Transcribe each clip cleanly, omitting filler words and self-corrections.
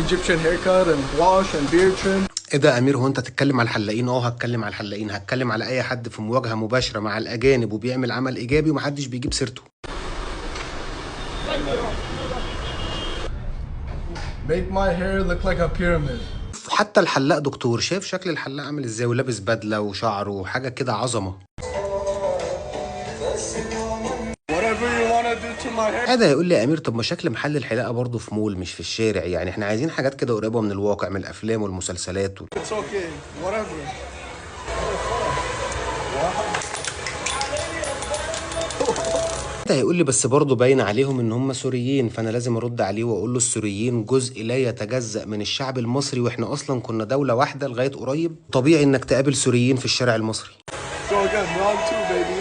Egyptian haircut and wash and beard trim. ايه ده يا امير، هو انت تتكلم على الحلاقين؟ اه هتكلم على الحلاقين، هتكلم على اي حد في مواجهة مباشرة مع الاجانب وبيعمل عمل ايجابي ومحدش بيجيب سيرته. Make my hair look like a pyramid. حتى الحلاق دكتور، شايف شكل الحلاق عامل ازاي، ولابس بدله وشعره وحاجه كده عظمه. Whatever you wanna do to my hair. هذا هيقول لي يا امير طب ما شكل محل الحلاقة برضه في مول مش في الشارع، يعني احنا عايزين حاجات كده قريبه من الواقع، من الافلام والمسلسلات It's okay. Whatever. ده هيقول لي بس برضه باين عليهم ان هم سوريين، فانا لازم ارد عليه واقول له السوريين جزء لا يتجزأ من الشعب المصري، واحنا اصلا كنا دولة واحدة لغاية قريب، طبيعي انك تقابل سوريين في الشارع المصري. So again, round two, baby.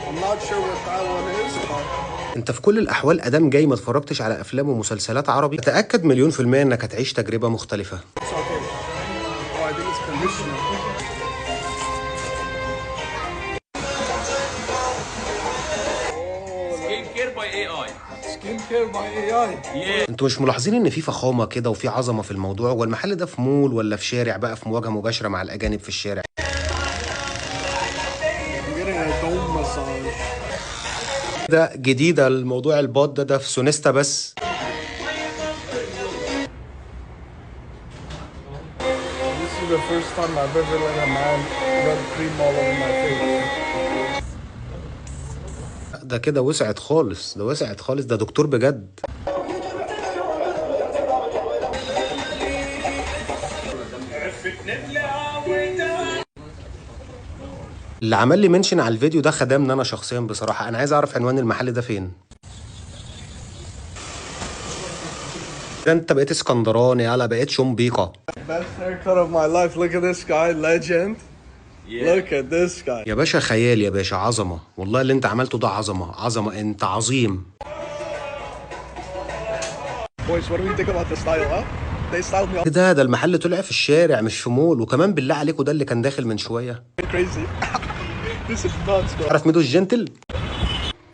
I'm not sure what that one is, but انت في كل الاحوال ادام جاي ما اتفرجتش على افلام ومسلسلات عربي، تأكد 1,000,000% انك هتعيش تجربة مختلفة. it's okay. Oh, I think it's conditioner. Skin care by AI. Skin care by AI. Yeah. انتوا مش ملاحظين ان في فخامة كده وفي عظمة في الموضوع؟ هو المحل ده في مول ولا في شارع بقى في مواجهة مباشرة مع الاجانب في الشارع؟ I'm getting a dome massage. ده جديدة الموضوع الباط ده، ده في سونيستا بس. This is the first time I've ever let a man rub cream all over my face. ده كده وسعت خالص، ده وسعت خالص، ده دكتور بجد. اللي عمل لي mention على الفيديو ده خدمني انا شخصيا بصراحة، انا عايز اعرف عنوان المحل ده فين. ده انت بقيت اسكندراني، يلا بقيت شومبيقة. Best haircut of my life. Look at this guy, legend. Yeah. Look at this guy. يا باشا خيال يا باشا، عظمة والله اللي انت عملته ده، عظمة عظمة، انت عظيم. Boys, what do we think about the style, huh? They styled me all ايه ده؟ ده المحل طلع في الشارع مش في مول، وكمان بالله عليكم ده اللي كان داخل من شوية. crazy. This is nuts, bro. عارف ميدو الجنتل؟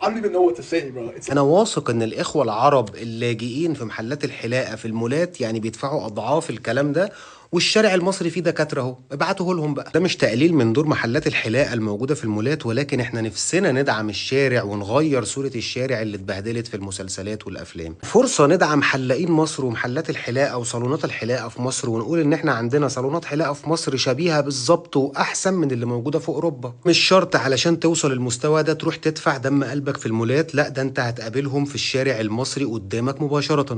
I don't even know what to say, bro. It's انا واثق ان الاخوة العرب اللاجئين في محلات الحلاقة في المولات يعني بيدفعوا اضعاف الكلام ده، والشارع المصري فيه دكاترة اهو، ابعتوه لهم بقى. ده مش تقليل من دور محلات الحلاقة الموجودة في المولات، ولكن احنا نفسنا ندعم الشارع ونغير صوره الشارع اللي اتبهدلت في المسلسلات والافلام. فرصة ندعم حلاقين مصر ومحلات الحلاقة وصالونات الحلاقة في مصر، ونقول ان احنا عندنا صالونات حلاقه في مصر شبيهه بالظبط واحسن من اللي موجودة في اوروبا. مش شرط علشان توصل المستوى ده تروح تدفع دم قلبك في المولات، لا ده انت هتقابلهم في الشارع المصري قدامك مباشرة.